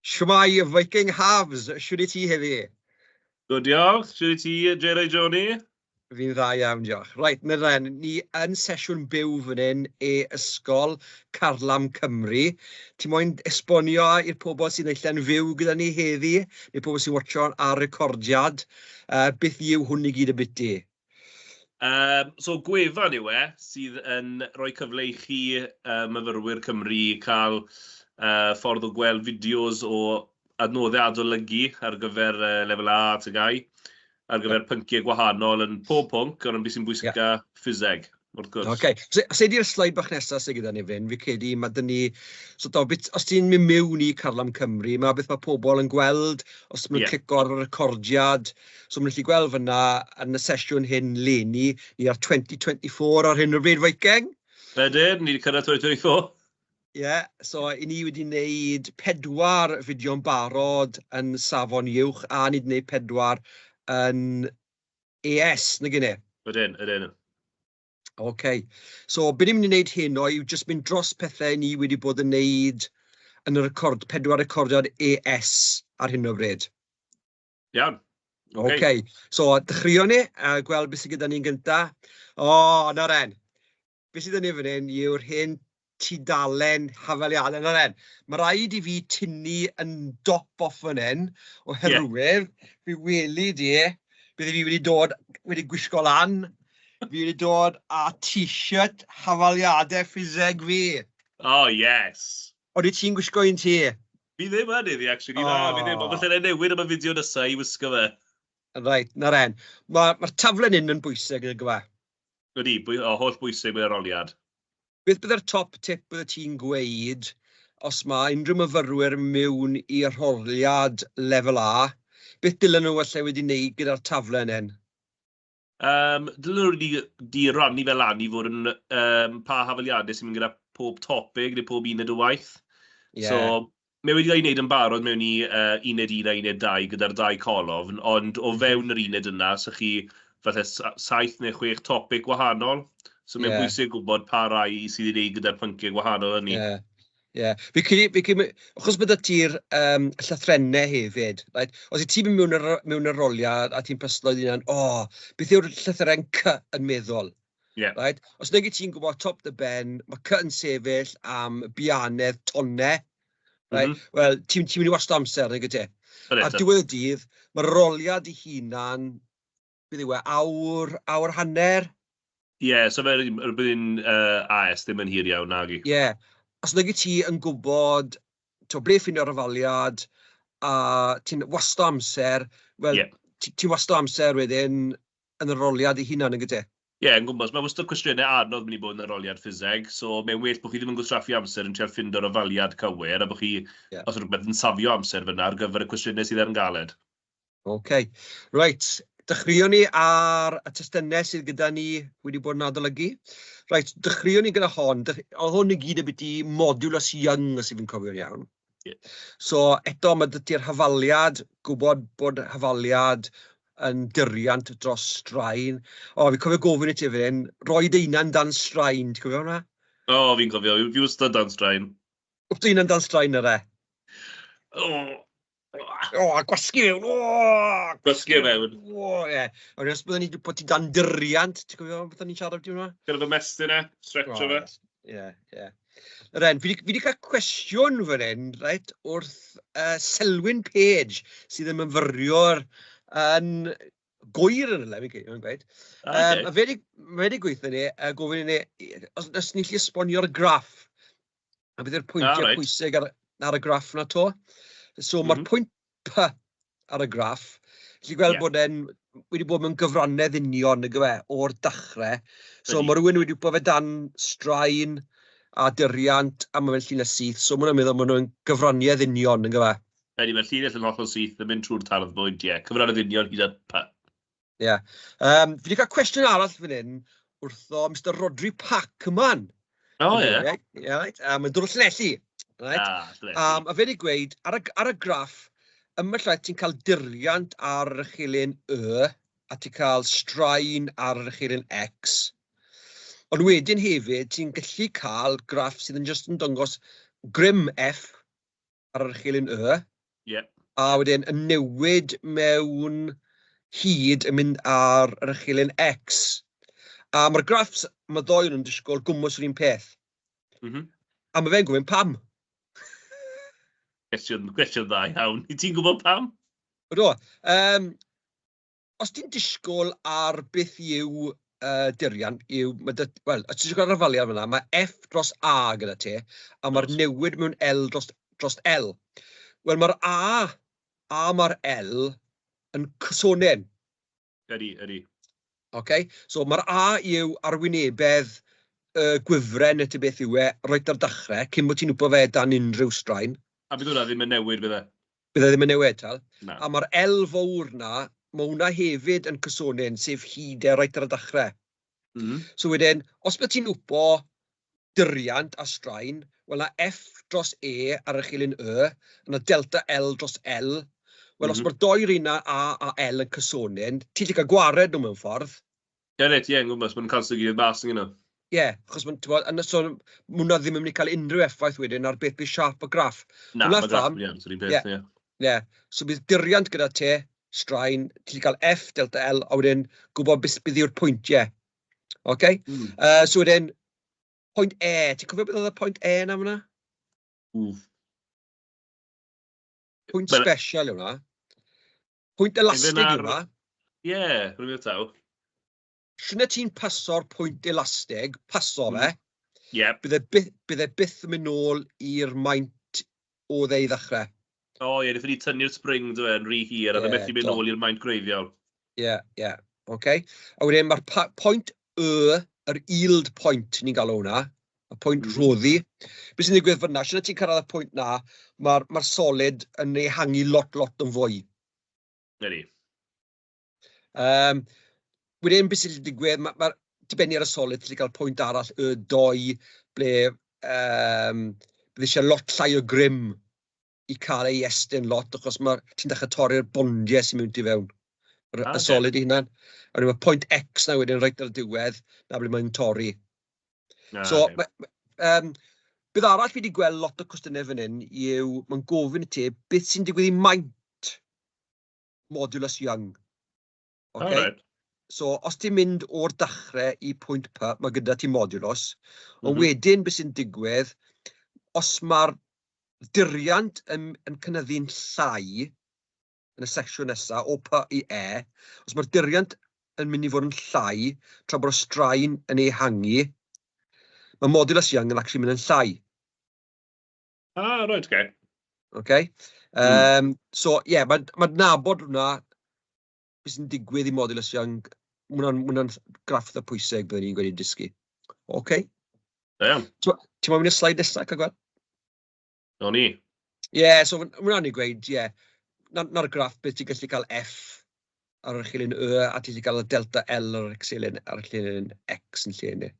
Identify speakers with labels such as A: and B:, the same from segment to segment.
A: Shwmae Viking Halves, shwd i ti heddi?
B: Good, diolch. Shwd i ti, Jerry Johnny?
A: Fi'n dda iawn, diolch. Reit, na then, ni yn sesiwn byw fan hyn e Ysgol Carlam Cymru. Ti moyn esbonio i'r pobl sy'n naill yn fyw gyda ni heddi, neu pobl sy'n watcho ar recordiad, beth yw hwn i gyd ambiti?
B: So gwefan yw e, sydd yn rhoi cyfle i chi, myfyrwyr Cymru, cael ffordd o gweld fideos o adnoddau adolygu ar gyfer Lefel A a TGAU, ar gyfer pynciau gwahanol yn pob pwnc, ond beth sy'n bwysica, ffiseg, wrth gwrs.
A: OK, so se di'r sleid bach nesaf sydd gyda ni fyn, fi credu mae dyn ni, so do, bit, os ti'n mynd mewn i Carlam Cymru, mae beth mae pobl yn gweld, os maen nhw'n clico ar y recordiad. So maen nhw'n gallu gweld fyna yn y sesiwn hyn leni, ni ar 2024 ar hyn o bryd, Viking.
B: Ydyn, ni wedi cyrraedd 2024.
A: Ie, yeah, so i ni wedi wneud pedwar fideo'n barod yn safon uwch, a ni wedi wneud pedwar yn AS, na gynne?
B: Ydyn, ydyn.
A: OK. So, be ni'n mynd i wneud heno yw jyst mynd dros pethau ni wedi bod yn wneud yn y record, pedwar recordiad AS ar hyn o bryd.
B: Iawn.
A: OK. Okay. So, dechreuon ni, a gweld beth sydd gyda ni'n gynta. O, oh, na ren. Beth sydd gyda ni fan hyn yw'r hen tudalen hafaliadau. Na ren. Mae rhaid i fi tynnu yn dop off fan hyn, oherwydd yeah. fi weli di, bydde fi wedi dod, wedi gwisgo lan, fi wedi dod â t-shirt hafaliadau ffiseg fi.
B: Oh, yes.
A: Oeddi ti'n gwisgo un ti?
B: Fi ddim yn iddi, actually. Oh. Na, fi ddim. Ond falle newid am y fideo nesaf i wisgo fe.
A: Reit, na ren. Mae'r ma taflen hyn yn bwysig, yn gyfa.
B: Ydy, o, holl bwysig mae'r aroliad.
A: Beth bydde'r top tip bydde ti'n gweud os mae unrhyw myfyrwyr mewn i arholiad lefel A, beth dylen nhw falle wedi wneud gyda'r taflen hyn?
B: Dylen nhw wedi di rannu fe lan i fod yn pa hafaliadau sy'n mynd gyda pob topic neu pob uned o waith. So, mae wedi cael ei wneud yn barod mewn i uned 1 a uned 2 gyda'r dau colofn, ond o fewn yr uned yna, 'sa chi falle saith neu chwech topic gwahanol. So mae'n bwysig gwybod pa rai sydd i wneud gyda'r pynciau gwahanol hynny.
A: Ie. Ie, fi credu, fi credu, achos bod 'da ti'r llythrennau hefyd, right? Os wyt ti'n mynd mewn yr mewn yr roliad a ti'n pyslo dy hunan, o, beth yw'r llythyren C yn meddwl? Right? Os nag wyt ti'n gwybod top dy ben, mae C yn sefyll am bianedd tonnau, right? Wel, ti'n ti mynd i wasto amser, nag wyt ti? A diwedd y dydd, mae'r roliad ei hunan, beth yw e, awr, awr hanner?
B: Ie, yeah, so fe'r bydd un AS ddim yn hir iawn, nagi.
A: Ie, yeah. Os nag wyt ti yn gwybod to, ble ffinio'r hafaliad, a ti'n wasto amser, wel, yeah. ti'n ti wasto amser wedyn yn yr aroliad ei hunan, yn gyda?
B: Ie, yeah, yn gwybod, mae wastad cwestiynau anodd mynd i bod yn aroliad ffiseg, so mae'n well bod chi ddim yn gwastraffu amser yn trial ffindo'r hafaliad cywir, a bod chi, os rhywbeth, yn safio amser fyna ar gyfer y cwestiynau sydd ar yn galed.
A: OK, reit, dechreuon ni ar y testunau sydd gyda ni wedi bod yn adolygu. Reit, dechreuon ni gyda hon. Oedd hwn i gyd ambiti modulus Young, os i fi'n cofio'n iawn. So eto mae 'da ti'r hafaliad, gwybod bod hafaliad yn dyriant dros straen. O, fi'n cofio gofyn i ti fan hyn, roi dy hunan dan straen, ti'n cofio hwnna?
B: O, fi'n cofio, fi wastad dan straen.
A: Wrth dy hunan dan straen ar e?
B: O!
A: O, gwasgu fewn! O!
B: Gwasgu fewn.
A: O, ie. Ond os byddwn ni bod ti dan dyriant, ti'n cofio beth o'n i'n siarad ambiti hwnna?
B: Gyda fy mestyn e, stretcho fe.
A: Ie, ie. Ren, fi 'di cael cwestiwn fan hyn, reit, wrth Selwyn Page, sydd yn myfyriwr yn Gŵyr yn rhywle, fi'n credu, mae'n gweud. A fe 'di ma' fe 'di gweithio ni, gofyn i ni, os ni'n gallu esbonio'r graff, a beth yw'r pwyntiau pwysig ar y graff 'na 'to. So mae'r pwynt P ar y graff, gallu gweld bod e'n wedi bod mewn gyfrannedd union, nag yw e, o'r dechrau. So mae rhywun wedi bod fe dan straen a dyriant, a mae fe'n llinell syth, so mae hwnna'n meddwl bod nhw'n gyfraniad union, nag yw e?
B: Ydy, mae'r llinell yn hollol syth, yn mynd trwy'r tarddbwynt, ie. Cyfrannedd union hyd at P.
A: Ie. Fi wedi cael cwestiwn arall fan hyn wrtho Mister Rhodri Parkman.
B: O, ie.
A: Ie, right. Mae'n dod o Llanelli. Right?
B: Ah, Llanelli.
A: A fe wedi gweud, ar y graff, yma lle ti'n cael diriant ar yr echelin Y, a ti'n cael straen ar yr echelin X. Ond wedyn hefyd, ti'n gallu cael graff sydd yn just yn dangos grym F ar yr echelin Y. A wedyn y newid mewn hyd yn mynd ar yr echelin X. A mae'r graffs, mae ddoi nhw'n disgwyl gwmws yr un peth. A mae fe'n gofyn pam.
B: Cwestiwn, cwestiwn dda iawn. I ti'n gwybod pam?
A: Ydw. Os ti'n disgwyl ar beth yw diriant, yw, ma' 'da, wel, os ti'n disgwyl ar hafaliad fan'na, mae F dros A gyda ti, a mae'r newid mewn L dros, dros L. Wel, mae'r A a mae'r L yn cysonyn.
B: Ydy, ydy.
A: OK? So mae'r A yw arwynebedd y gwifren neu ta beth yw e, reit ar dechrau, cyn bod ti'n wybod fe dan unrhyw straen.
B: A bydd hwnna ddim yn newid, bydd e?
A: Bydd e ddim yn newid, tal.
B: Na.
A: A mae'r L fawr 'na, mae hwnna hefyd yn cysonyn, sef hyd e reit ar y dechrau. So wedyn, os bydd ti'n wpo dyriant a straen, wel 'na F dros E ar y chilyn Y, a 'na delta L dros L. Wel, os mae'r dou reina A a L yn cysonyn, ti'n gallu cael gwared nhw mewn ffordd.
B: Ie, reit, ie, yn gwmws, maen nhw'n canslo gilydd mas yn gyno.
A: Ie, achos mae'n, ti'n yn y sôn, mae hwnna ddim yn mynd i cael unrhyw effaith wedyn ar beth bydd siâp y graff.
B: Na, mae graff, ie, sy'n un peth, ie.
A: Ie, so bydd dyriant gyda ti, straen, ti'n cael F delta L, a wedyn gwybod beth bydd yw'r pwyntiau. OK? So wedyn, pwynt E, ti'n cofio beth oedd y pwynt E na fyna?
B: Wff.
A: Pwynt special yw hwnna. Pwynt elastig yw hwnna.
B: Ie, rwy'n meddwl taw.
A: Shwne ti'n paso'r pwynt elastig, paso fe,
B: Yep.
A: bydd e byth, bydd e byth yn mynd nôl i'r maint oedd e i ddechrau.
B: O ie, wnaethon ni tynnu'r spring do fe yn rhy hir, a oedd e methu mynd nôl i'r maint gwreiddiol.
A: Ie, ie, ocê. A wedyn mae'r pwynt Y, yr yield point ni'n galw hwnna, y pwynt rhoddi. Be sy'n digwydd fan'na, shwt ti'n cyrraedd y pwynt 'na, mae'r ma solid yn ehangu lot, lot yn fwy.
B: Ydy.
A: Wedyn beth sy'n digwydd, mae ma dibynnu ar y solid, ti'n cael pwynt arall, y doi, ble bydd eisiau lot llai o grym i cael ei estyn lot, achos mae ti'n dechrau torri'r bondiau sy'n mynd i fewn, yr, y solid ei hunan. A wedyn mae pwynt X na wedyn reit ar y diwedd, na ble mae'n torri. So, beth arall fi wedi gweld lot o cwestiynau fan hyn yw, mae'n gofyn i ti, beth sy'n digwydd i maint modulus Young? Okay?
B: Alright.
A: So, os ti'n mynd o'r dechrau i pwynt P, mae gyda ti modulus. Ond wedyn, beth sy'n digwydd, os mae'r diriant yn cynyddu'n llai yn y secsiwn nesaf, o P i E, os mae'r diriant yn mynd i fod yn llai, tra bod y straen yn ehangu, mae modulus Young yn actually mynd yn llai.
B: Ah, right, okay.
A: Okay. So, ie, yeah, mae ma nabod hwnna, beth sy'n digwydd i modulus Young, ma hwnna'n ma hwnna graff eitha pwysig byddwn ni'n gweud dysgu. Okay.
B: Da iawn.
A: Ti'n moyn mynd i'r sleid nesaf, cael gweld?
B: O'n i.
A: Ie, yeah, so ma hwnna'n ei gweud, ie. Yeah. Na'r graff beth ti'n gallu cael F ar yr echelin Y a ti'n gallu cael y delta L ar yr echelin, ar yr echelin X yn lle ni.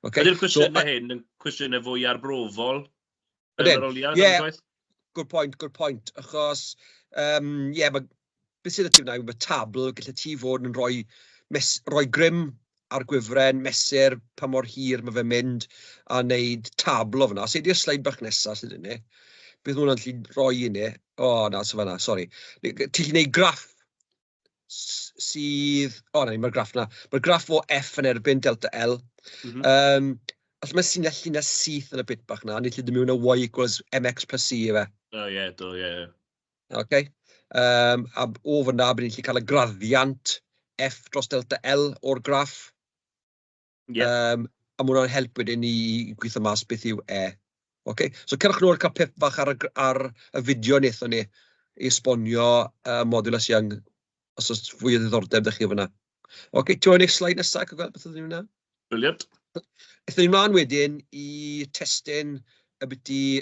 B: Okay? Ydy'r cwestiynau so, hyn yn cwestiynau fwy arbrofol?
A: Ydyn, ie. Good point, good point. Achos, ie, yeah, mae, beth sydd y ti fyna yw mae tabl, gallu ti fod yn rhoi, mes, rhoi grym ar gwifren, mesur pa mor hir mae fe'n mynd, a wneud tabl o fyna. Os ydy'r sleid bach nesaf sydd yna, beth mae hwnna'n gallu rhoi i ni? O, na, so fan'na, sori. Ti'n gallu gwneud graff sydd... O, na, mae'r graff 'na. Mae'r graff o F yn erbyn delta L. All mae llinell, llinell syth yn y bit bach 'na, ni gallu dod mewn â Y equals mx plus c ife.
B: O ie, do, ie.
A: OK. A o fan'na, bydd ni'n gallu cael y graddiant F dros delta L o'r graff. A ma' hwnna'n help wedyn i gweithio mas beth yw E. OK, so cerwch nôl cael pip fach ar y, ar y fideo wnaethon ni i esbonio modulus Young, os oes fwy o ddiddordeb 'da chi fan'na. OK, ti'n moyn neud sleid nesaf, cael gweld beth oedd hwnna?
B: Brilliant.
A: Aethon ni mlaen wedyn i testun ambiti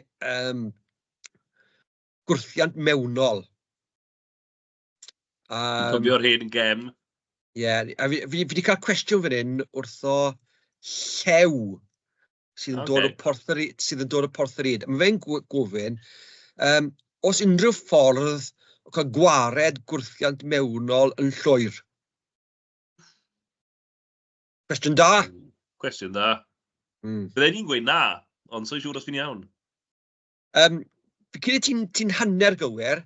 A: gwrthiant mewnol.
B: Um, Cofio'r hen gem.
A: Ie, yeah, a fi wedi cael cwestiwn fan hyn wrtho Llew sydd yn dod o Porth sydd yn dod o Porth yr Yd. Mae fe'n gofyn, os unrhyw ffordd o cael gwared gwrthiant mewnol yn llwyr? Cwestiwn da.
B: Cwestiwn da. Bydden i'n gweud na, ond so'n siŵr os fi'n iawn.
A: Fi credu ti'n ti hanner gywir.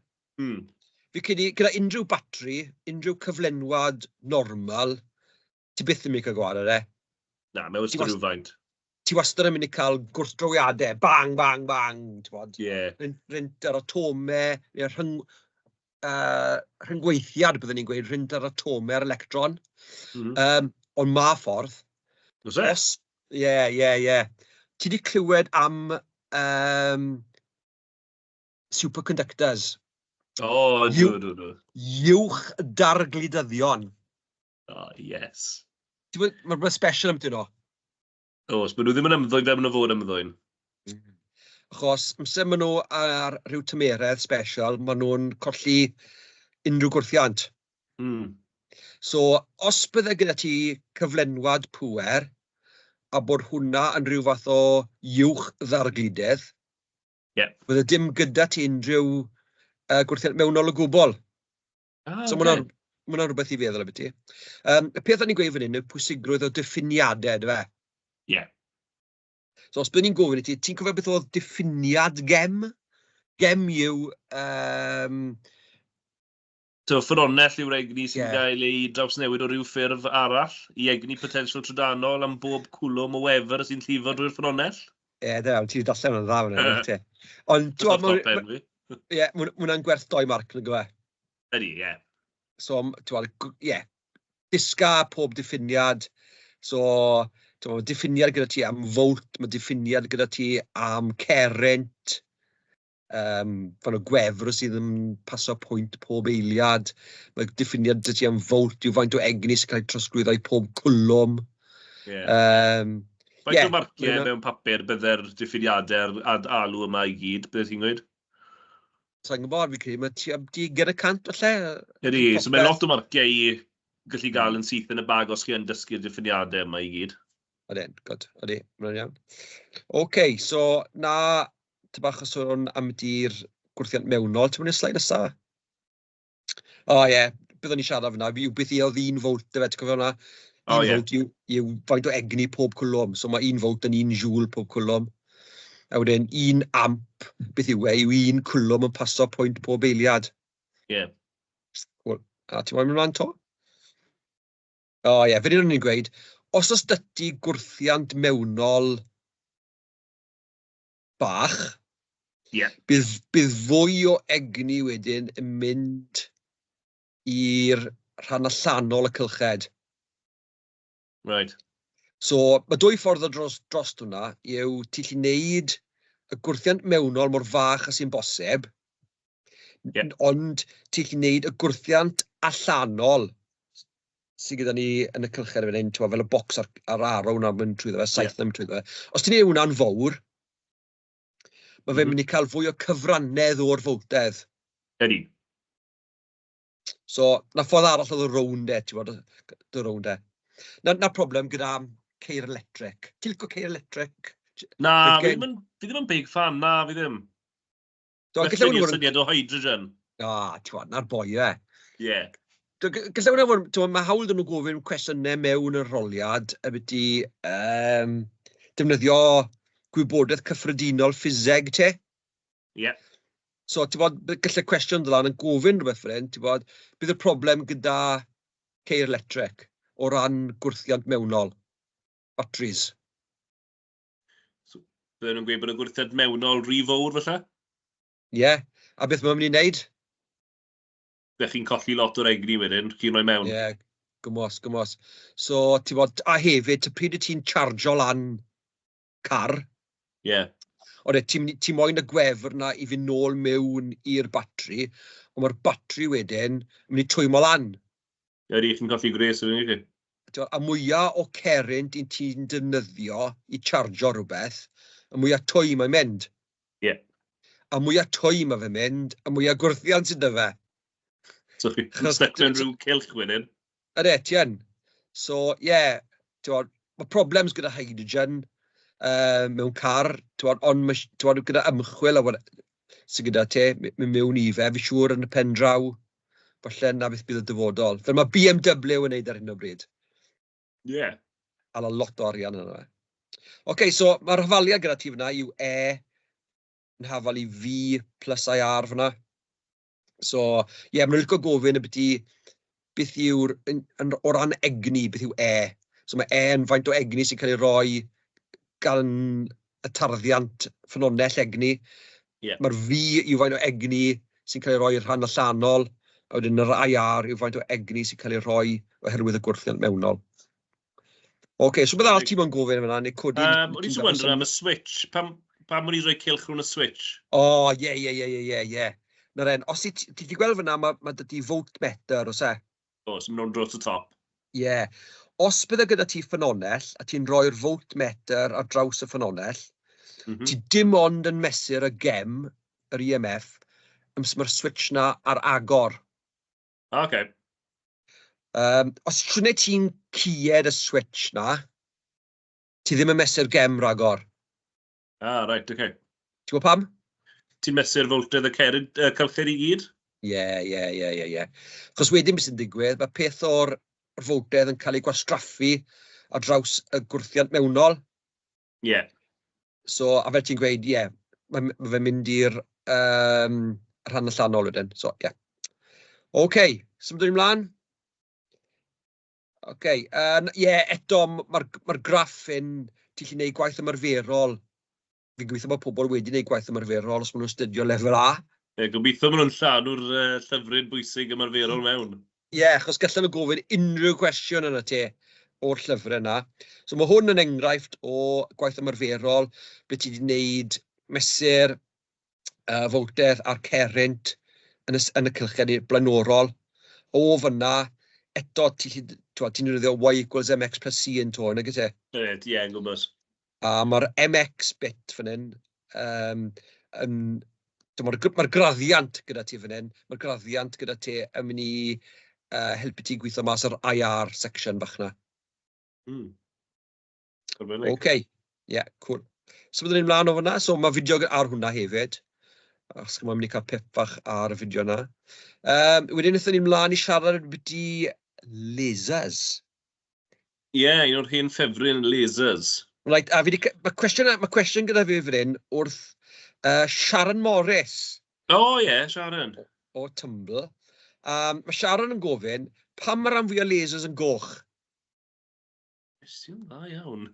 A: Fi credu, gyda unrhyw batri, unrhyw cyflenwad normal, ti byth yn mynd i cael gwared ar e.
B: Na, mae wastad rhywfaint.
A: Ti wastad yn mynd i cael gwrthdrawiadau, bang, bang, bang, ti'n gwbod. Rhynt yr atomau, neu'r rhyngweithiad, byddwn ni'n gweud, rhynt yr atomau a'r electron. Ond ma' ffordd.
B: Oes e?
A: Os, ie, ie, ie. Ti 'di clywed am superconductors?
B: O, ydw, ydw, ydw.
A: Uwch dargludyddion.
B: O, yes.
A: Ti'n gwbod, ma' rhywbeth special ambyti nhw.
B: Oes, maen nhw ddim yn ymddwyn fel maen nhw fod ymddwyn.
A: Achos amser maen nhw ar rhyw tymeredd special, maen nhw'n colli unrhyw gwrthiant. So, os bydde gyda ti cyflenwad pŵer, a bod hwnna yn rhyw fath o uwch ddargludedd, bydde dim gyda ti unrhyw gwrthiant mewnol o gwbl. So, ma' hwnna'n ma' hwnna'n rhywbeth i feddwl ambyti. Y peth o'n i'n gweud fan hyn yw pwysigrwydd o diffiniadau, yndyfe? So, os byddwn ni'n gofyn i ti, ti'n cofio beth oedd diffiniad gem? Gem yw...
B: So, ffynhonnell yw'r egni sy'n cael ei drawsnewid o ryw ffurf arall i egni potensial trydanol am bob cwlwm o wefr sy'n llifo drwy'r ffynhonnell.
A: Ie, da iawn, ti 'di darllen hwnna'n dda fan'na, wyt ti? Ond, ti'n gwbod,
B: That's top end fi.
A: Ie, ma' hwnna'n gwerth 2 marc, nag yw e?
B: Ydy, ie.
A: So, ti'n gwbod, ie, disga pob diffiniad. So, ti'n gwbod, ma' diffiniad gyda ti am volt, ma' diffiniad gyda ti am cerrynt, fel y gwefr sydd yn paso pwynt pob eiliad. Mae diffiniad 'da ti am volt yw faint o egni sy'n cael ei trosglwyddo i pob cwlwm.
B: Faint o marciau mewn papur bydde'r diffiniadau a'r alw yma i gyd, bydde ti'n gweud?
A: Sa i'n gwybod, fi'n credu mae tua 20% falle.
B: Ydy, so mae lot o marciau i gallu gael yn syth yn y bag os chi yn dysgu'r diffiniadau yma i gyd.
A: Ydyn, good, ydy, mae'n iawn. OK, so na, ty bach o sôn am di'r gwrthiant mewnol, ti'n mynd i'r sleid nesaf? O ie, byddwn ni'n siarad fyna, yw beth i oedd 1 volt, dyfe, ti'n cofio hwnna? 1 volt yw faint o egni pob cwlwm, so mae 1 volt yn 1 joule pob cwlwm. A wedyn 1 amp, beth yw e, yw 1 cwlwm yn paso pwynt pob eiliad. Cool. A ti'n moyn mynd mlaen to? O ie, fe o'n i'n gweud, os oes 'da ti gwrthiant mewnol bach, bydd fwy o egni wedyn yn mynd i'r rhan allanol y cylched. So, mae dwy ffordd o dros hwnna, yw ti'n gallu gwneud y gwrthiant mewnol mor fach â sy'n bosib, ond ti'n gallu gwneud y gwrthiant allanol sydd gyda ni yn y cylched fan hyn, ti'n fel y bocs a'r arrow hwnna'n mynd trwyddo fe, saeth yn mynd trwyddo fe. Os ti'n gwneud hwnna'n fawr, mae fe'n mynd i cael fwy o cyfrannedd o'r fowltedd.
B: Ydy.
A: So, na ffordd arall oedd y rownd e, ti'n gwbod, y rownd e. Na problem gyda ceir electric. Ti'n licio ceir electric?
B: Na, fi ddim yn big fan, na, fi ddim.
A: Do,
B: Felly
A: gallai hwn
B: ni'r
A: fod yn
B: syniad o hydrogen.
A: O, ti'n gwbod, na'r boi e. Do, gallai hwnna fod, ti'n gwbod, mae hawl 'da nhw gofyn cwestiynau mewn yr arholiad ambiti defnyddio gwybodaeth cyffredinol ffiseg te. So, ti'n gwbod, gallai cwestiwn ddod lan yn gofyn rhywbeth fel hyn, ti'n gwbod, bydd y problem gyda ceir electric o ran gwrthiant mewnol, batteries.
B: So, bydden nhw'n gweud bod y gwrthiant mewnol rhy fawr, falle?
A: Ie, a beth mae'n mynd i wneud?
B: Byddech chi'n colli lot o'r egni wedyn, chi'n rhoi mewn.
A: Ie, gymos, gymos. So, ti'n gwbod, a hefyd, pryd wyt ti'n charjo lan car, Ond ti moyn y gwefr 'na i fynd nôl mewn i'r batri, ond mae'r batri wedyn yn mynd i twymo lan.
B: Ydy, chi'n colli gwres wedyn, chi?
A: T'wod, a mwya o cerrynt i ti'n defnyddio i charjo rhywbeth, y mwya twym mae'n mynd. A mwya twym mae fe'n mynd, y mwya gwrthiant sydd 'da fe.
B: So chi'n stuck mewn rhyw cylch wedyn.
A: Ydy, ti yn. So, ie, t'wod, mae problems gyda hydrogen mewn car, t'wod, ond ma' t'wod, gyda ymchwil a sydd gyda te, mynd mewn i fe, fi siŵr yn y pen draw, falle na beth bydd y dyfodol. Fel mae BMW yn neud ar hyn o bryd. A la lot o arian yna fe. OK, so mae'r hafaliad gyda ti fyna yw E yn hafal i V plus IR fyna. So, ie, yeah, maen nhw'n licio gofyn ambiti beth yw'r, o ran egni, beth yw E. So mae E yn faint o egni sy'n cael ei roi gan y tarddiant ffynhonnell egni. Mae'r V yw faint o egni sy'n cael ei roi i'r rhan allanol, a wedyn yr IR yw faint o egni sy'n cael ei rhoi oherwydd y gwrthiant mewnol. Oce, so beth arall ti'n moyn gofyn fan'na, neu codi...
B: O'n i jyst yn wondro am y switch. Pam o'n i'n rhoi cylch rhwng y switch?
A: O, ie, ie, ie, ie, ie, ie. Nawr en, os ti 'di gweld fan'na, ma' 'da ti voltmeter, oes e?
B: Oes, yn mynd dros y top.
A: Ie. Os bydde gyda ti ffynhonnell a ti'n rhoi'r voltmeter ar draws y ffynhonnell, ti dim ond yn mesur y gem, yr EMF, amser mae'r switch 'na ar agor.
B: Ocê.
A: Os trwne ti'n cued y switch 'na, ti ddim yn mesur gem ragor.
B: Ah, reit, ocê.
A: Ti'n gwybod pam?
B: Ti'n mesur voltedd y cerid, y cylched i gyd?
A: Ie, ie, ie, ie, ie. Achos wedyn beth sy'n digwydd, mae peth o'r voltedd yn cael ei gwastraffu ar draws y gwrthiant mewnol.
B: Ie.
A: So, a fel ti'n gweud, ie, ma fe'n mynd i'r rhan allanol wedyn. So, ie. OK, symudwn ni mlaen. OK, ie, eto, mae'r ma graff hyn, ti'n gallu gwneud gwaith ymarferol. Fi'n gobeithio bod pobl wedi gwneud gwaith ymarferol os maen nhw'n astudio lefel A.
B: Ie, gobeithio maen nhw'n llanw'r llyfryn bwysig ymarferol mewn.
A: Ie, achos gallen nhw gofyn unrhyw gwestiwn yna ti o'r llyfrau yna. So mae hwn yn enghraifft o gwaith ymarferol, ble ti wedi gwneud mesur voltedd a'r cerrynt yn y cylchred blaenorol. O fan'na, eto ti'n defnyddio y equals mx plus c yn to, nag wyt ti?
B: Ie, yn gwybod.
A: A mae'r mx bit fan hyn, yn, mae'r ma graddiant gyda ti fan hyn, mae'r graddiant gyda ti yn mynd i helpu ti gweithio mas yr IR section bach na. OK, ie, yeah, cool. So byddwn ni'n mlaen o fan'na, so mae fideo ar hwnna hefyd. Os chi'n mynd i cael pip fach ar y fideo yna. Wedyn wnaethon ni mlaen i siarad ambiti lasers.
B: Ie, yeah, un o'r hen ffefryn, lasers.
A: Right, a fi 'di, mae cwestiwn gyda fi fan hyn wrth Sharon Morris.
B: O oh, ie, yeah, Sharon.
A: O Tumblr. Mae Sharon yn gofyn, pam mae rhan fwy o lasers yn goch?
B: Cwestiwn dda iawn.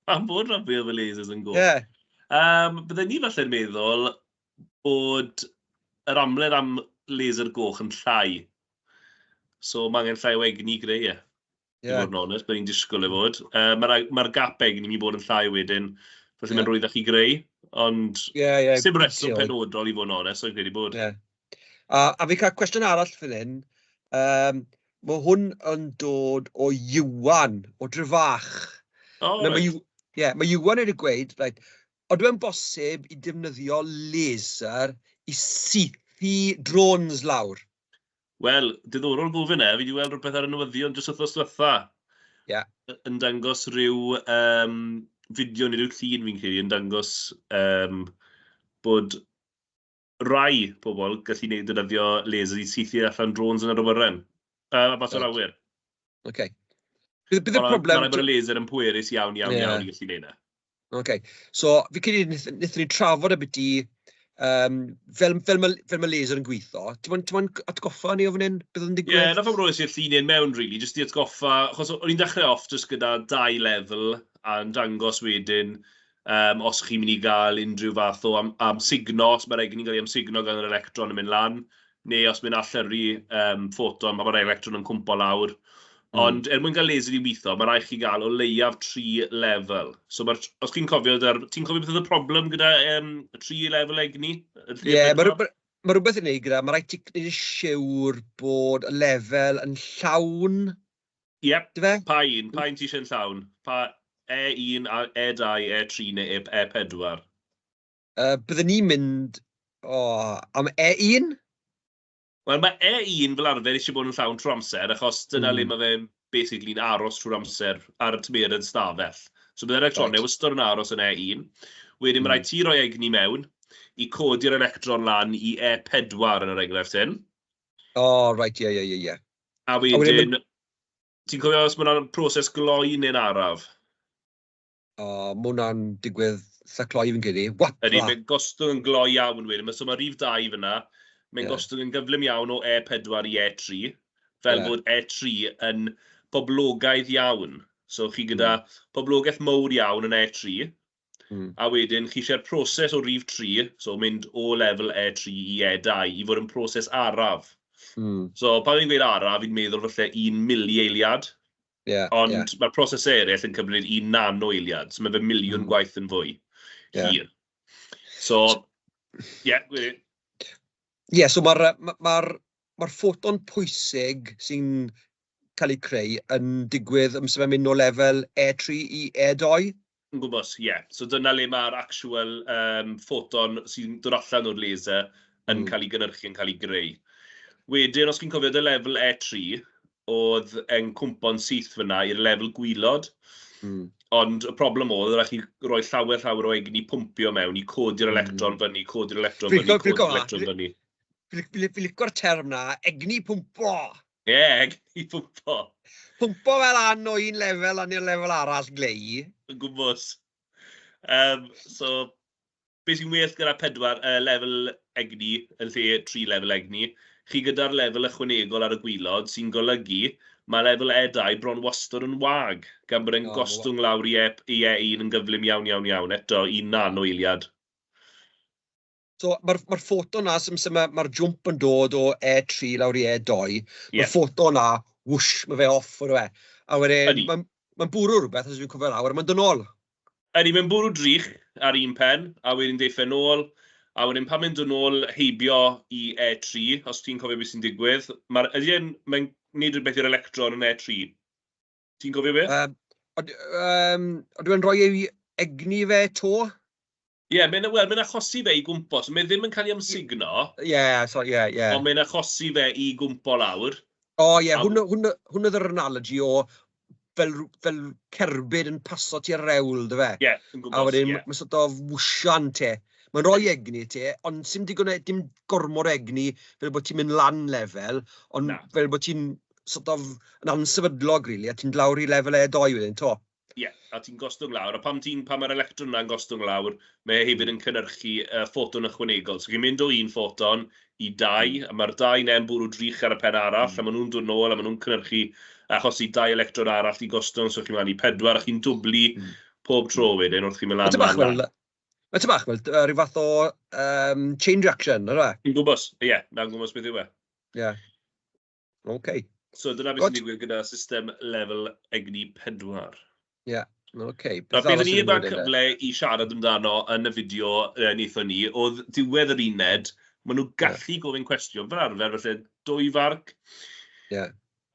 B: Pam bod rhan fwyaf o lasers yn goch?
A: Ie. Yeah.
B: Bydden ni falle'n meddwl bod yr amledd am laser goch yn llai. So mae angen llai o egni i greu e. I fod yn onest, byddwn ni'n disgwyl e fod. Mae'r ma gap egni mynd i bod yn llai wedyn, felly mae'n rhwyddach i greu, ond sim reswm penodol i fod yn onest, so'n credu bod.
A: Yeah. A fi cael cwestiwn arall fan hyn. Mae hwn yn dod o Iwan, o Drefach.
B: Oh,
A: Nawr,
B: right.
A: Mae Iwan wedi gweud, right, oedden e'n bosib i defnyddio laser i saethu drones lawr?
B: Wel, diddorol gofyn e, fi wedi weld rhywbeth ar y newyddion jyst wythnos diwetha. Yn dangos rhyw fideo neu rhyw llun fi'n credu yn dangos bod rai pobl gallu defnyddio laser i saethu allan drones yn yr awyren. Mas o'r awyr.
A: OK. Bydd y problem...
B: Mae'n rhaid bod y laser yn pwerus iawn, iawn, iawn i gallu gwneud e.
A: OK. So, fi credu wnaethon ni trafod ambiti fel ma laser yn gweithio. Ti'n moyn atgoffa ni o fan hyn? Beth oedd yn digwydd?
B: Ie, yeah, na pam roes i'r llun mewn, really, jyst i atgoffa, achos o'n i'n dechrau off jyst gyda dau lefel a'n dangos wedyn os chi'n mynd i gael unrhyw fath o amsugno, os mae'r egni'n cael ei amsugno gan yr electron yn mynd lan, neu os mae'n allyrru ffoton, pan mae'r electron yn cwmpo lawr. Ond er mwyn cael laser i weithio, mae rhaid chi gael o leiaf tri lefel. So os chi'n cofio, ti'n cofio beth oedd y problem gyda tri lefel egni?
A: Ie, yeah, mae ma rhywbeth i wneud gyda, mae rhaid ti gwneud yn siwr bod y lefel yn llawn.
B: Ie, yep. Pa un? Pa un ti eisiau'n llawn? Pa E1, E2, E3 neu E4?
A: Byddwn ni'n mynd am E1?
B: Wel, mae E1 fel arfer eisiau bod yn llawn trwy amser, achos dyna le mae fe'n basically'n aros trwy'r amser ar y tymheredd stafell. So bydd electronau wastad yn aros yn E1. Wedyn mae rhaid ti roi egni mewn i codi'r electron lan i E4 yn yr enghraifft hyn.
A: O, oh, right, ie.
B: A wedyn, ti'n cofio os mae hwnna'n proses gloi neu'n araf?
A: O, mae hwnna'n digwydd eitha cloi fi'n credu. Wap!
B: Ydy, mae'n gostwng yn gloi iawn wedyn. So mae rhif 2 fyna. Mae'n gostwng yn gyflym iawn o E4 i E3, fel bod E3 yn boblogaidd iawn. So chi gyda poblogaeth mowr iawn yn E3, a wedyn chi isio'r proses o rif 3, so mynd o lefel E3 i E2, i fod yn proses araf. So pan fi'n gweud araf, fi'n meddwl falle 1 milieiliad. Ond mae'r prosesau eraill yn cymryd 1 nano eiliad, so mae fe miliwn gwaith yn fwy hir. So, ie, yeah.
A: Ie, yeah, so mae'r ma, ma ma ffoton pwysig sy'n cael ei creu yn digwydd amser mae'n mynd o lefel E3 i E2?
B: Yn gwybod, ie. Yeah. So dyna le mae'r actual ffoton sy'n dod allan o'r laser yn cael ei gynhyrchu, yn cael ei greu. Wedyn, os chi'n cofio dy lefel E3, oedd e'n cwmpo'n syth fyna i'r lefel gwaelod. Ond y problem oedd, rhaid chi roi llawer, llawer o egni pwmpio mewn i codi'r electron fyny, codi'r electron fyny, codi'r electron fyny.
A: Fi licio'r term na, egni pwmpo.
B: Ie, yeah, egni pwmpo.
A: Pwmpo fel an o un lefel lan i'r lefel arall, glei.
B: Yn gwmws. So, beth sy'n well gyda pedwar lefel egni yn lle tri lefel egni, chi gyda'r lefel ychwanegol ar y gwaelod sy'n golygu mae lefel E2 bron wastad yn wag, gan bod e'n gostwng lawr i E1 yn gyflym iawn, iawn, iawn, eto 1 nano eiliad.
A: So mae'r ma ffoto na, mae'r ma jump yn dod o E3 lawr i E2, mae'r ffoto na, whoosh, mae fe off o'r we. A wedyn, mae'n ma bwrw rhywbeth, os fi'n cofio lawr, a mae'n dod nôl.
B: Ydy, mae'n bwrw drych ar un pen, a wedyn deiff e nôl, a wedyn pan mae'n dod nôl heibio i E3, os ti'n cofio beth sy'n digwydd, mae'r, ydy e'n, mae'n gwneud rhywbeth i'r electron yn E3. Ti'n cofio beth?
A: Ydw e'n rhoi ei egni fe to?
B: Ie, yeah, mae'n well, mae'n achosi fe i gwmpo. So mae ddim yn cael ei amsugno.
A: Ie, yeah, so, ie, ie.
B: Ond mae'n achosi fe i gwmpo lawr.
A: O ie, yeah, hwn oedd yr analogy o fel cerbyd yn paso tua'r rewl, dy fe?
B: Ie, yeah, yn gwybod.
A: A wedyn, mae sort of wwsian te. Mae'n rhoi egni te, ond sim digon, dim gormod o egni fel bod ti'n mynd lan lefel, ond
B: Na.
A: fel bod ti'n sort of yn ansefydlog, really, a ti'n lawr i lefel E2 wedyn, to.
B: Ie, yeah, a ti'n gostwng lawr. A pan mae'r electron yna'n gostwng lawr, mae e hefyd yn cynhyrchu ffoton ychwanegol. So chi'n mynd o un ffoton i dau, a mae'r dau 'na'n bwrw drych ar y pen arall, a maen nhw'n dod nôl, a maen nhw'n cynhyrchu achosi dau electron arall i gostwng, so chi'n mynd i pedwar, a chi'n dwblu pob tro wedyn wrth chi'n mynd lan,
A: Mae bach
B: lan,
A: fel,
B: lan.
A: Mae bach fel rhyw fath o chain reaction, yna?
B: Fi'n gwybod, ie, yeah, na'n gwybod beth yw e.
A: Ie. Yeah. OK.
B: So dyna beth sy'n digwydd gyda system lefel egni 4.
A: Ie, yeah. OK.
B: Na, beth o'n i gael cyfle i siarad amdano yn y fideo wnaethon ni, oedd diwedd yr uned, maen nhw gallu gofyn cwestiwn, fel arfer, felly 2 farc. Lle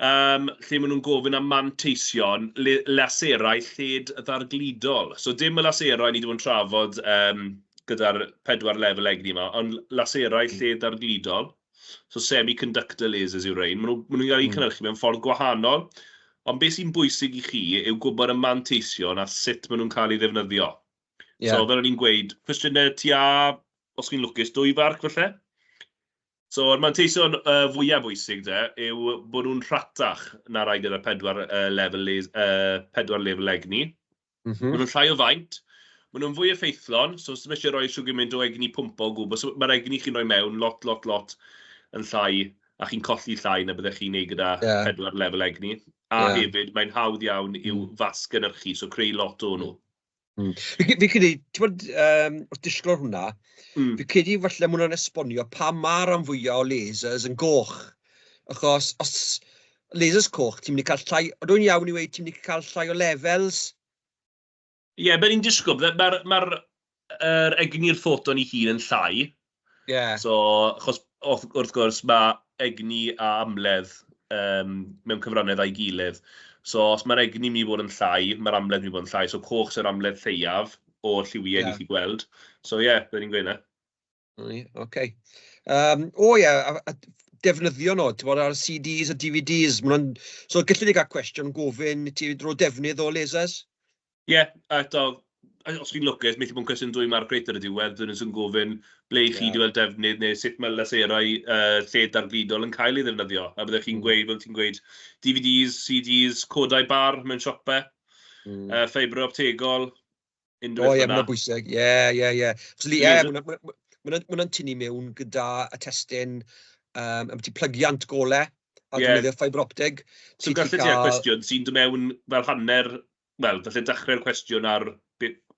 B: maen nhw'n gofyn am manteision laserau lled ddargludol. So dim y laserau ni wedi bod yn trafod gyda'r pedwar lefel egni yma, ond laserau lled ddargludol. So semiconductor lasers yw rhain. Maen nhw'n cael eu cynhyrchu mewn ffordd gwahanol. Ond beth sy'n bwysig i chi yw gwybod y manteision a sut maen nhw'n cael ei ddefnyddio. So fel o'n i'n gweud, cwestiynau tua, os chi'n lwcus, 2 farc falle. So, yr manteision fwyaf bwysig de yw bod nhw'n rhatach na rai gyda pedwar lefel egni. Maen nhw'n llai o faint, maen nhw'n fwy effeithlon, so os eisiau rhoi siw gymaint o egni pwmpo o gwbl, so mae'r egni chi'n rhoi mewn lot, lot, lot yn llai, a chi'n colli llai na byddech chi'n neud gyda pedwar lefel egni. A hefyd, mae'n hawdd iawn i'w fasgynhyrchu, so creu lot o nhw.
A: Fi credu, ti'n bod, wrth disgwyl hwnna, fi credu falle ma' hwnna'n esbonio pam ma' rhan fwyaf o lasers yn goch. Achos os lasers coch, ti'n mynd i cael llai, ydw i'n iawn i weud ti'n mynd i cael llai o levels?
B: Ie, yeah, be ni'n disgwyl, mae'r ma yr egni'r ffoton ei hun yn llai. So, achos wrth gwrs mae egni a amledd mewn cyfrannedd â'i gilydd. So, os mae'r egni mynd i fod yn llai, mae'r amledd mynd i fod yn llai. So, coch sy'r amledd lleiaf o'r lliwiau ni chi gweld. So, ie, yeah, be ni'n gweud na.
A: Oce. O ie, a defnyddio nhw, ti'n bod ar CDs a DVDs. Ma' hwnna'n. So, gallu ni gael cwestiwn gofyn i ti drwy defnydd o lasers?
B: Ie, yeah, a eto, os chi'n lwcus, methu bod yn cwestiwn 2 marc reit ar y diwedd, dyn nhw'n gofyn ble i chi wedi weld defnydd neu sut mae laserau lled dargludol yn cael ei ddefnyddio. A byddech chi'n gweud, fel ti'n gweud, DVDs, CDs, codau bar mewn siopau, ffeibr optegol, unrhyw
A: O
B: beth
A: ie,
B: fel
A: mae'n
B: 'na.
A: bwysig. Ie. Ie.
B: Laser.
A: Mae Ma' hwnna'n tynnu mewn gyda y testun ambiti plygiant golau a defnyddio fibre optig.
B: So gallet ti cael cwestiwn sy'n dod mewn fel hanner, wel, falle dechrau'r cwestiwn ar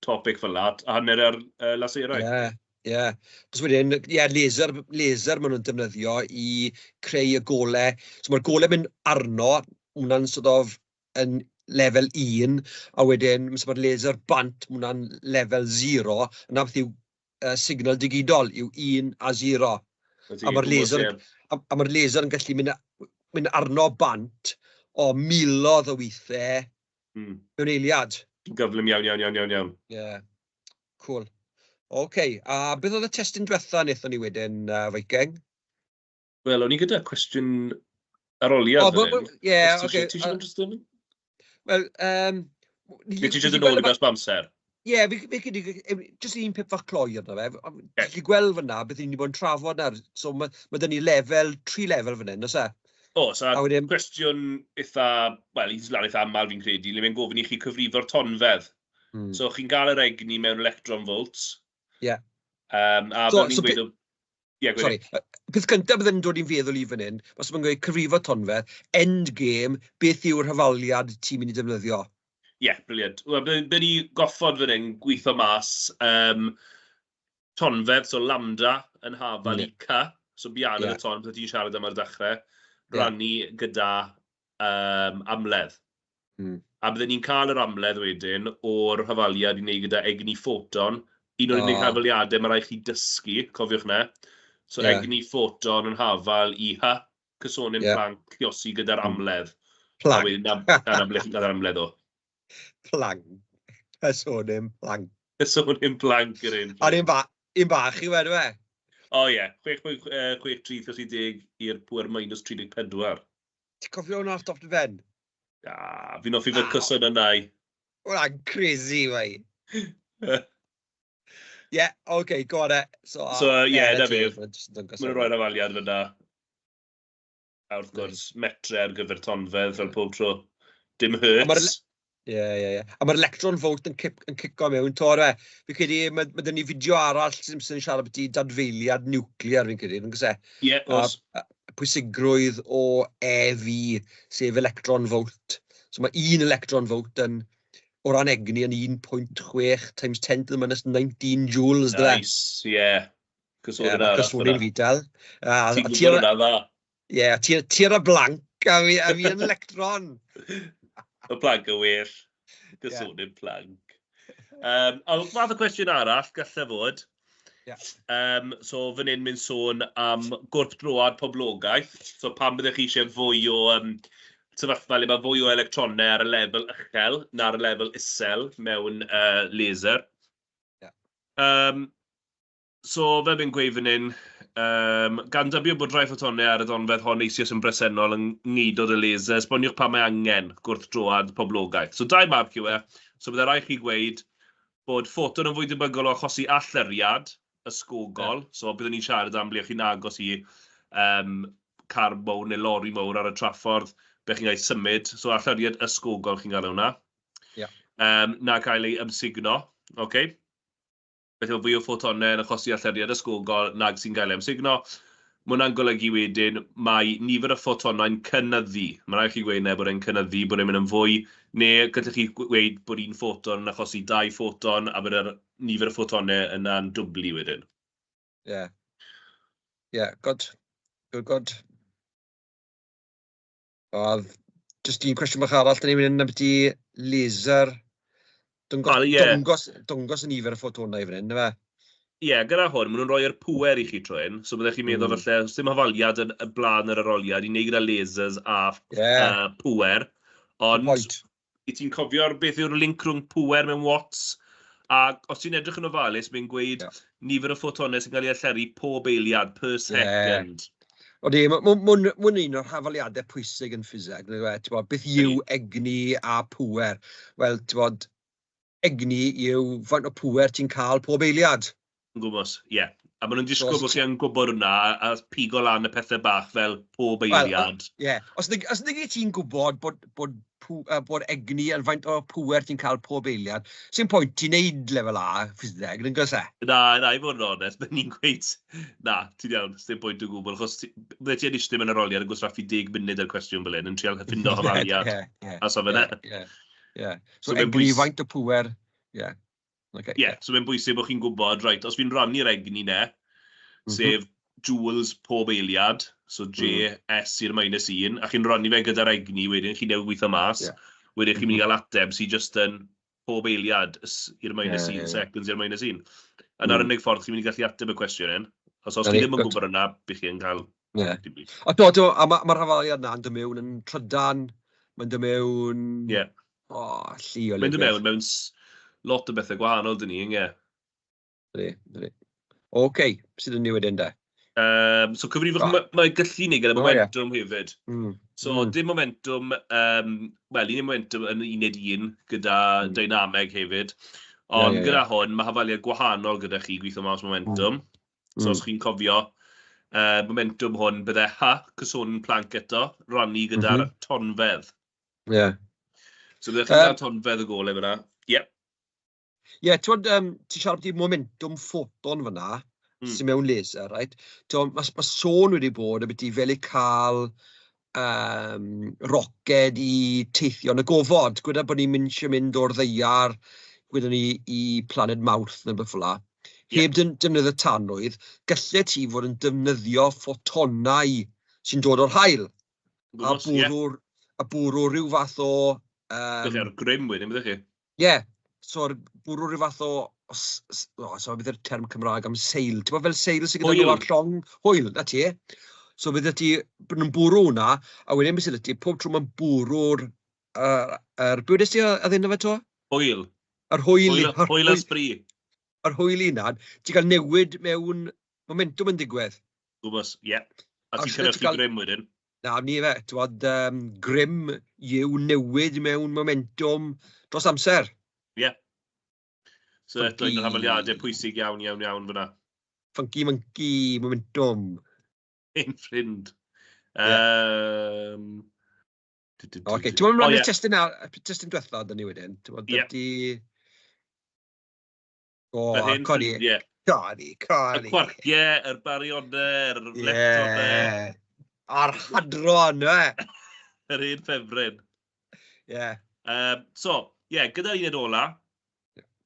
B: topic fel 'na, a hanner ar laserau.
A: Ie, ie. Achos wedyn, ie, laser laser maen nhw'n defnyddio i creu y golau. So mae'r golau mynd arno, hwnna'n sort of yn lefel 1, a wedyn so mae'r laser bant, ma' hwnna'n lefel 0, a 'na beth yw signal digidol, yw 1 a 0. A mae'r laser, a mae'r laser yn gallu mynd, mynd arno bant o miloedd o weithiau mewn eiliad.
B: Gyflym iawn, iawn, iawn, iawn, iawn.
A: Ie, yeah. Cool. OK, a beth oedd y testun diwetha wnaethon ni wedyn, Viking?
B: Wel, o'n i gyda cwestiwn arholiad
A: fan hyn. Ie,
B: oce. Ti eisiau mynd dros hwn?
A: Wel,
B: Neu ti eisiau dod nôl i dros amser?
A: Ie, fi credu, jyst un pip fach cloi arno fe. Ti'n gallu gweld fan'na beth ni 'di bod yn trafod nawr. So ma' 'da ni lefel, tri lefel fan hyn, oes e?
B: Oes, a wedyn cwestiwn eitha, wel, un sy'n lan eitha aml fi'n credu, le mae'n gofyn i chi cyfrifo'r tonfedd. So chi'n gael yr egni mewn electron volts.
A: Ie.
B: A fel ni'n gweud...
A: Ie, gweud. Sori, peth cyntaf bydd yn dod i'n feddwl i fan hyn, os mae'n gweud cyfrifo tonfedd, end game, beth yw'r hafaliad ti'n mynd i defnyddio?
B: Ie, yeah, brilliant. Wel, byddwn ni goffod fan hyn gweithio mas tonfedd, so lambda yn hafal i C, so bian y ton, bydde ti'n siarad am ar y dechrau, rannu gyda amledd. A byddwn ni'n cael yr amledd wedyn o'r hafaliad i wneud gyda egni ffoton. Un o'r unig hafaliadau mae rhaid chi dysgu, cofiwch 'na. So egni ffoton yn hafal i H, cysonyn Planck, lluosi gyda'r amledd.
A: Planck.
B: A wedyn 'na ble chi'n cael yr amledd o.
A: Planck. Cysonyn Planck.
B: Cysonyn Planck yr un.
A: A'r un, ba un bach i wedi e?
B: O ie, 6.63 lluosi 10 i'r pŵer minus 34.
A: Ti'n cofio hwnna off top dy ben?
B: Ah, fi'n hoffi fe cyson yna i.
A: Hwnna'n crazy, wei. Ie, okay, go on e.
B: So, so ie, yeah, na fi. Maen nhw'n rhoi'r hafaliad fyna. A wrth gwrs, metre ar gyfer tonfedd fel pob tro. Dim hertz.
A: Ie. A mae'r electron volt yn cico mewn 'to, e. Fi'n credu, mae 'da ni fideo arall sy'n siarad beth i dadfeiliad niwclear, fi'n credu, yn gwrs e?
B: Ie, oes.
A: Pwysigrwydd o EV, sef electron volt. So mae un electron volt yn, o ran egni, yn 1.6 times 10 to the minus 19 joules,
B: dyfe? Nice, ie. Yeah. Cyswllt
A: yna. Cyswllt fi dal.
B: Ti'n gwybod hwnna dda.
A: Ie, ti ar y blank a fi yn electron.
B: Y plank yn well. Cyswllt plank. A fath o cwestiwn arall gallai fod. So fan hyn mynd sôn am gwrthdroad poblogaeth. So pam byddech chi eisiau fwy o sefyllfa le mae fwy o electronau ar y lefel uchel na'r lefel isel mewn laser. So fel fi'n gweud fan hyn, gan dybio bod rhai ffotonau ar y donfedd hon eisoes yn bresennol yng ngeudod y laser, esboniwch pam mae angen gwrthdroad poblogaeth. So 2 marc yw e. So byddai rhaid chi gweud bod ffoton yn fwy debygol o achosi allyriad ysgogol. So byddwn ni'n siarad am ble chi'n agos i car mowr neu lori mowr ar y traffordd, be chi'n cael symud. So allyriad ysgogol chi'n gael hwnna. Na cael ei amsugno. Okay. Felly mae fwy o ffotonau yn achosi allyriad ysgogol nag sy'n cael ei amsugno. Mae hwnna'n golygu wedyn mae nifer y ffotonau'n cynyddu. Mae rhaid chi gweud 'na bod e'n cynyddu, bod e'n mynd yn fwy, neu gallech chi gweud bod un ffoton yn achosi dau ffoton a bod yr nifer y ffotonau yna'n dwblu wedyn.
A: Ie. Ie, good. Good, good. Oedd jyst un cwestiwn bach arall, dyn ni'n mynd ambiti laser. Dangos, ah, yeah. Dangos y nifer y ffotonau fan hyn, na fe?
B: Ie, yeah, gyda hwn, maen nhw'n rhoi'r pŵer i chi trwy hyn. So byddech chi'n meddwl falle, os dim hafaliad yn y blaen yr arholiad, i wneud gyda lasers a pŵer. Ond, i ti'n cofio'r beth yw'r link rhwng pŵer mewn watts? A os ti'n edrych yn ofalus, mae'n gweud nifer o ffotonau sy'n cael ei allyrru pob eiliad per second.
A: Yeah. Odi, mae'n un o'r hafaliadau pwysig yn ffiseg. Ti'n beth yw egni a pŵer? Wel, ti'n bod, egni yw faint o pŵer ti'n cael pob eiliad.
B: Yn gwybod, ie. Yeah. A maen nhw'n disgwyl bod chi yn gwybod hwnna a pigo lan y pethau bach fel pob eiliad.
A: Ie, yeah. Os nag ti'n gwybod bod egni yn faint o pŵer ti'n cael pob eiliad, sy'n pwynt ti'n neud lefel A ffiseg, yn gwrs e?
B: Na, na, i fod yn onest, byddwn ni'n gweud, na, ti'n iawn, sdim pwynt o gwbl, achos bydde ti yn eistedd mewn arholiad yn gwastraffu 10 munud ar cwestiwn fel hyn, yn trial ffindo hafaliad.
A: A so fe Ie, ie. So egni, faint o pŵer, ie.
B: Okay, yeah, so mae'n bwysig bod chi'n gwybod, right, os fi'n rannu'r egni 'ne, sef joules pob eiliad, so J S i'r minus 1, a chi'n rannu fe gyda'r egni, wedyn chi'n newid gweithio mas, wedyn chi'n mynd i gael ateb sy'n just yn pob eiliad i'r minus 1, seconds i'r minus 1. A 'na'r unig ffordd chi'n mynd i gallu ateb y cwestiwn hyn. Os chi ddim yn gwybod yna, bydd chi'n cael.
A: A do, do, a mae'r hafaliad yna yn dod mewn yn trydan, mae'n dod mewn. O, llu o.
B: Mae'n dod mewn lot o bethau gwahanol dyn ni, yng.
A: Ydy. Oce, sydd yn ni wedyn de?
B: So cyfrifwch, mae gallu ni gyda momentum hefyd. So dim momentum, wel, un momentum yn uned 1 gyda dynameg hefyd. Ond gyda hwn, mae hafaliad gwahanol gyda chi gweithio mas momentum. So os chi'n cofio, momentum hwn bydde H, cysonyn Planck eto, rannu gyda'r tonfedd. So byddech chi'n cael tonfedd y golau fyna. Ie.
A: Ie, ti'n ti'n siarad beth momentum ffoton fyna, sy'n mewn laser, right? Mae ma sôn wedi bod y beth fel i cael roced i teithio yn y gofod. Gweda bod ni'n mynd eisiau mynd o'r ddaear, gweda ni i planed Mawrth neu beth fel 'na. Heb defnyddio tanwydd, gallet ti fod yn defnyddio ffotonau sy'n dod o'r haul. A bwrw rhyw fath o.
B: Byddech ar grym wedyn, byddech chi?
A: Ie, yeah, so bwrw rhyw fath o, so beth yw'r term Cymraeg am sail? Ti'n gwybod fel sail sydd gyda nhw ar llong? Hwyl, na ti. So bydde ti, bod nhw'n bwrw hwnna, a wedyn beth sydd ti, pob tro mae'n bwrw'r, beth wedest ti a ddyn fe to?
B: Hwyl.
A: Yr hwyl.
B: Hwyl a sbri.
A: Yr hwyl i na, ti'n cael newid mewn momentum yn digwydd.
B: Gwbos, ie. Yeah. A ti'n cynhyrchu grym wedyn.
A: Na, ni fe, ti'n bod, grym yw newid mewn momentum dros amser.
B: Ie. Yeah. So eto un o'r hafaliadau pwysig iawn, iawn, iawn fyna.
A: Funky monkey momentum.
B: Ein ffrind.
A: Yeah. Oce, ti'n mynd ymlaen i'r testun diwetha dyn ni wedyn? Ti'n bod, ydy. O, coni. Coni, coni.
B: Y cwarciau, yr barionau, yr leptonau.
A: A'r hadron, e.
B: Yr un ffefryn.
A: Ie. Yeah.
B: So, ie, yeah, gyda'r uned ola,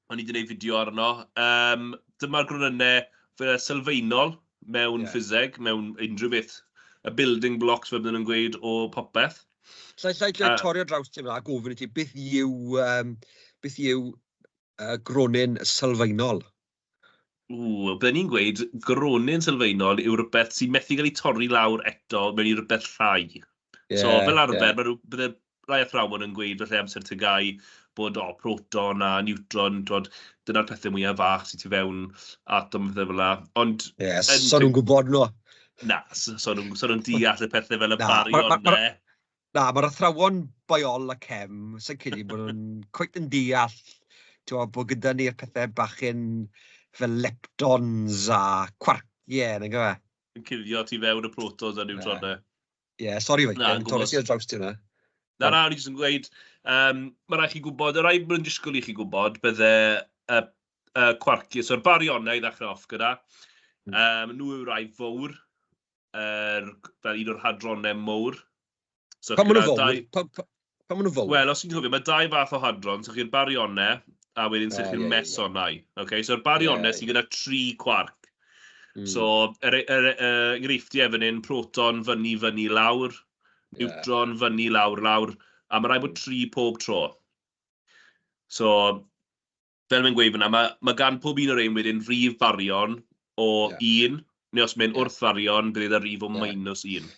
B: o'n i wedi gwneud fideo arno. Dyma'r gronynnau fel sylfaenol mewn ffiseg, mewn unrhyw beth. Y building blocks, fel bydden nhw'n gweud, o popeth.
A: Llai torri o draws ti fyna a gofyn i ti, beth yw gronyn sylfaenol?
B: Ww, bydden ni'n gweud gronyn sylfaenol yw rhywbeth sy'n methu cael ei torri lawr eto mewn i rhywbeth llai. So, fel arfer, bydde rai athrawon yn gweud falle amser TGAU bod o, proton a neutron, twod, dyna'r pethau mwyaf fach sydd tu fewn atom, pethau fel 'na. Ond
A: Ie, yeah, so nhw'n gwybod nhw.
B: Na, so nhw'n deall y pethau fel y barionau.
A: Na, mae'r athrawon biol a chem, sy'n credu bod nhw'n cweit yn deall, ti'n bod gyda ni'r pethau bach yn fel leptons a cwarciau, nag yw e?
B: Yn cuddio tu fewn y protons a neutronau.
A: Ie, yeah, sori fe, torri ti ar draws ti hwnna.
B: Na, na, o'n i jyst yn gweud, mae rhaid chi gwybod, y rai bod yn disgwyl i chi gwybod, bydde y cwarciau, so'r barionau i ddechrau off gyda, nhw yw'r rai fawr, fel un o'r hadronau mowr.
A: So, pa maen nhw fawr? Pa maen nhw fawr?
B: Wel, os ti'n cofio, mae dau fath o hadron, so chi'r barionau, a wedyn sy'ch chi'r mesonau. Okay? So'r barionau sy'n gyda tri cwarc. So, yr enghreifftiau fan hyn, proton fyny, fyny, lawr, neutron fyny, lawr, lawr, a mae rhaid bod tri pob tro. So, fel mae'n gweud fyna, mae gan pob un o'r ein wedyn rif barion o 1, neu os mae'n wrth farion, bydd y rif o minus 1.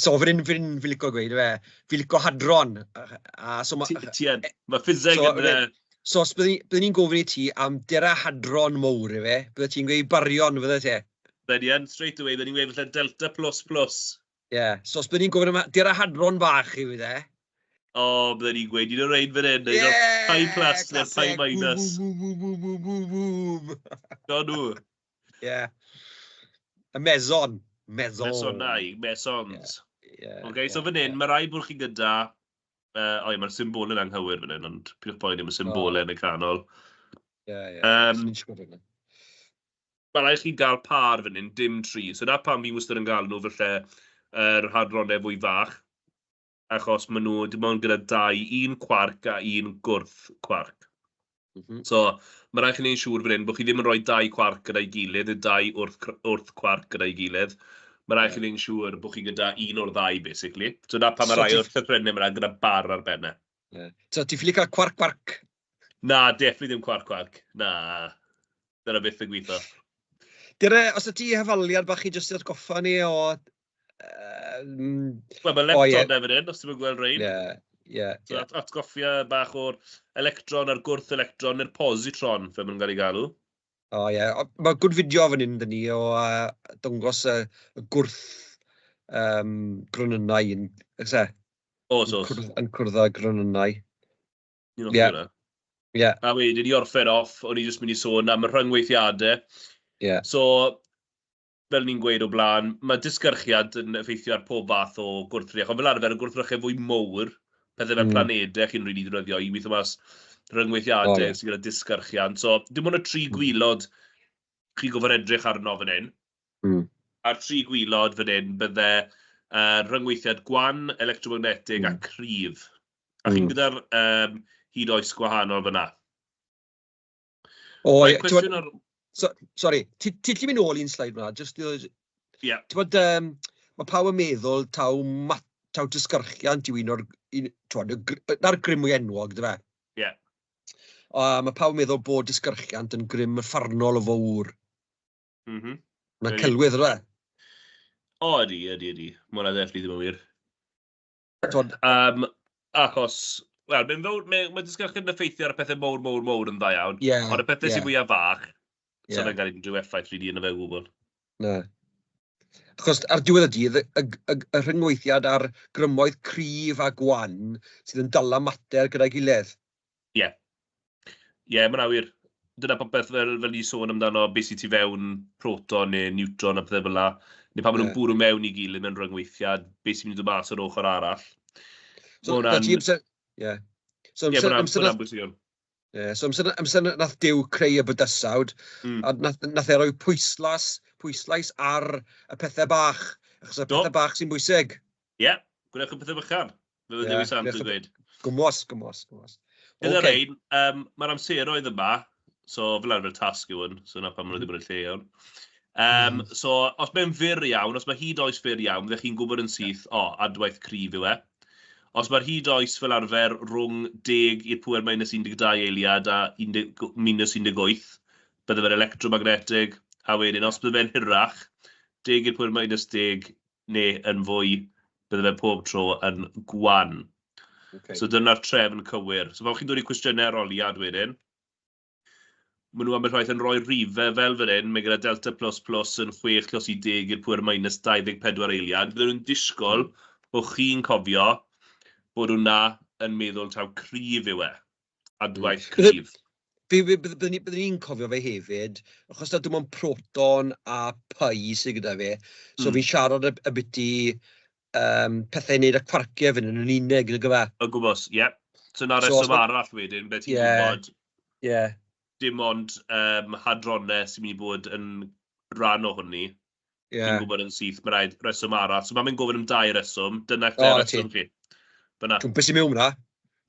A: So, fi'n licio gweud, fe, fi'n licio hadron. A, so
B: ma, Ti yn, mae ffiseg so, yn.
A: So, os byddwn ni'n gofyn i ti am dera hadron mowr i fe, bydde ti'n gweud barion, fydde ti?
B: Bydde ni yn, straight away, bydde ni'n gweud falle delta plus plus.
A: Ie, yeah. So os byddwn ni'n gofyn am dera hadron bach i fi, de?
B: O, bydde ni'n gweud, un o'r ein fan hyn, un o'r pi plus neu'r pi minus.
A: Bwm, bwm, bwm, bwm, bwm, bwm.
B: Do nhw.
A: Ie. Y meson. Meson.
B: Mesonau, mesons.
A: Yeah,
B: Okay, so fan hyn, mae rhaid bod chi gyda... O ie, mae'r symbolau'n anghywir fan hyn, ond pidwch poeni, mae symbolau yn y canol.
A: Ie.
B: Mae rhaid chi gael par fan hyn, dim tri. So 'na pam fi wastad yn gael nhw falle yr hadronau fwy fach, achos maen nhw dim ond gyda dau, un cwarc a un gwrth cwarc. So mae rhaid chi wneud yn siŵr fan hyn bod chi ddim yn rhoi dau cwarc gyda'i gilydd, neu dau wrth wrth cwarc gyda'i gilydd. Mae rhaid chi wneud yn siŵr bod chi gyda un o'r ddau, basically. So 'na pam mae rhai o'r llythrennau yma gyda bar ar ben e.
A: Yeah. So ti'n ffili cael cwarc cwarc?
B: Na, definitely ddim cwarc cwarc. Na, dyna byth yn gweithio.
A: Dyre, os y ti hafaliad bach i jyst i atgoffa ni o...
B: Wel, mae lepton oh, yeah. fan hyn, os ti'n gweld rhain.
A: Ie, ie.
B: So, atgoffia bach o'r electron a'r gwrth electron neu'r positron, fe maen nhw'n cael ei galw.
A: O oh, ie, yeah. Mae good fideo fan hyn dyn ni o dangos y gwrth gronynnau yn, oes e?
B: Oes, oes.
A: Yn cwrdd â gronynnau.
B: Ni'n hoffi hwnna.
A: Ie.
B: A wedyn i orffen off, o'n i jyst mynd i sôn am y rhyngweithiadau.
A: Ie.
B: So, fel ni'n gweud o blaen, mae disgyrchiad yn effeithio ar pob fath o gwrthrych, ond fel arfer y gwrthrychau fwy mowr, pethau fel planedau chi'n rili defnyddio i weithio mas rhyngweithiadau oh, yeah. sydd gyda disgyrchiant. So, dim ond y tri gwylod chi'n gofod edrych arno fan hyn. A'r tri gwylod fan hyn bydde rhyngweithiad gwan, electromagnetig a cryf. A chi'n gyda'r hyd oes gwahanol fyna.
A: O, ie. Cwestiwn ar... So, sorry, ti'n ti mynd nôl un sleid fyna? Just,
B: yeah.
A: Ti'n bod, mae pawb yn meddwl taw, mat, taw disgyrchiant yw un o'r... Un, na'r grym mwy enwog, dy fe?
B: Ie. Yeah.
A: Mae pawb yn meddwl bod disgyrchiant yn grym yffarnol o fawr. Mae'n celwydd, ydy?
B: O, ydy, ydy, ydy. Mae hwnna definitely ddim yn wir. Achos, wel, mae'n fawr, mae disgyrchiant yn effeithio ar y pethau mowr, mowr, mowr yn dda iawn.
A: Yeah,
B: ond y pethau sy'n fwyaf fach, so fe'n cael unrhyw effaith rili yna fe o gwbl.
A: Na. Achos ar diwedd y dydd, y rhyngweithiad ar grymoedd cryf a gwan sydd yn dala mater gyda'i gilydd.
B: Ie. Ie, mae'n awyr. Dyna popeth fel ni sôn amdano beth sydd tu fewn proton neu neutron a pethau fel 'na. Neu pan maen nhw'n bwrw mewn i gilydd mewn rhyngweithiad, beth sy'n mynd i ddod mas o'r ochr arall.
A: So, na ti amser... Ie.
B: So, amser, amser, nath, bwysig iawn.
A: Yeah, so amser, amser nath Duw creu y bydysawd, a nath e roi pwyslais ar y pethau bach, achos y pethau bach sy'n bwysig.
B: Ie, yeah, gwnewch y pethau bychan, fel oedd Dewi Sant yn dweud.
A: Gwmws, gwmws, gwmws.
B: Gyda rhain, mae'r amseroedd yma, so fel arfer tasg yw hwn, so na pam maen nhw wedi bod yn lle iawn. So, os mae'n fyr iawn, os mae hyd oes fyr iawn, fyddech chi'n gwybod yn syth, o, adwaith cryf yw e. Os mae'r hyd oes fel arfer rhwng 10 i'r pŵer minus 12 eiliad a minus 18, bydde fe'n electromagnetig, a wedyn os bydde fe'n hirach, 10 i'r pŵer minus 10 neu yn fwy, bydde fe pob tro yn gwan.
A: Okay.
B: So dyna'r trefn cywir. So pan chi'n dod i cwestiynau arholiad wedyn, maen nhw ambell waith yn rhoi rhifau fel fan hyn, mae gyda delta plus plus yn 6 llos i 10 i'r pŵer minus 24 eiliad. Bydden nhw'n disgwyl bod chi'n cofio bod hwnna yn meddwl taw cryf yw e, adwaith cryf.
A: Byddwn ni'n cofio fe hefyd, achos na dim ond proton a pi sydd gyda fe, so fi'n siarad ambiti pethau i wneud â cwarciau fan hyn yn unig, nag yw e?
B: O gwmws, ie. So 'na reswm arall wedyn, be ti'n gwybod.
A: Ie.
B: Dim ond hadronau sy'n mynd i bod yn rhan o hwnni.
A: Ie.
B: Ti'n gwybod yn syth, mae rhaid reswm arall. So mae'n gofyn am dau reswm, dyna eich dau reswm chi.
A: Fyna. Twmpes i mewn na.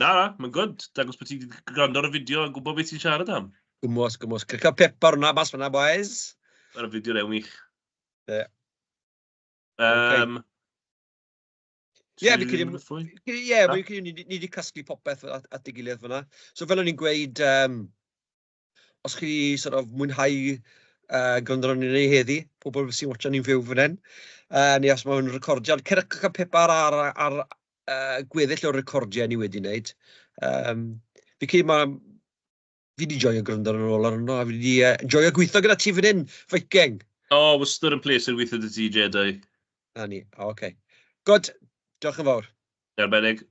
B: Na, na, mae'n good. Dangos bod ti wedi gwrando ar y fideo a gwybod beth ti'n siarad am.
A: Gwmws, gwmws. Clicio pip ar hwnna mas fyna, boys.
B: Ar y fideo rewn wych.
A: Ie. Ie, fi credu... Ie, fi credu ni wedi casglu popeth at ei gilydd fyna. So fel o'n i'n gweud, os chi sort of mwynhau gwrando arnon ni heddi, pobl sy'n watcho ni'n fyw fan hyn, neu os mae'n recordiad, cerwch cael pip ar, ar, ar gweddill o'r recordiau ni wedi wneud. Fi credu mae... Fi wedi joio gwrando ar ôl arno, a fi wedi joio gweithio gyda ti fan hyn, Viking.
B: O, oh, wastad yn pleser gweithio 'da ti, Jedi.
A: Na ni, oce. Okay. Good, diolch yn fawr.
B: Arbennig.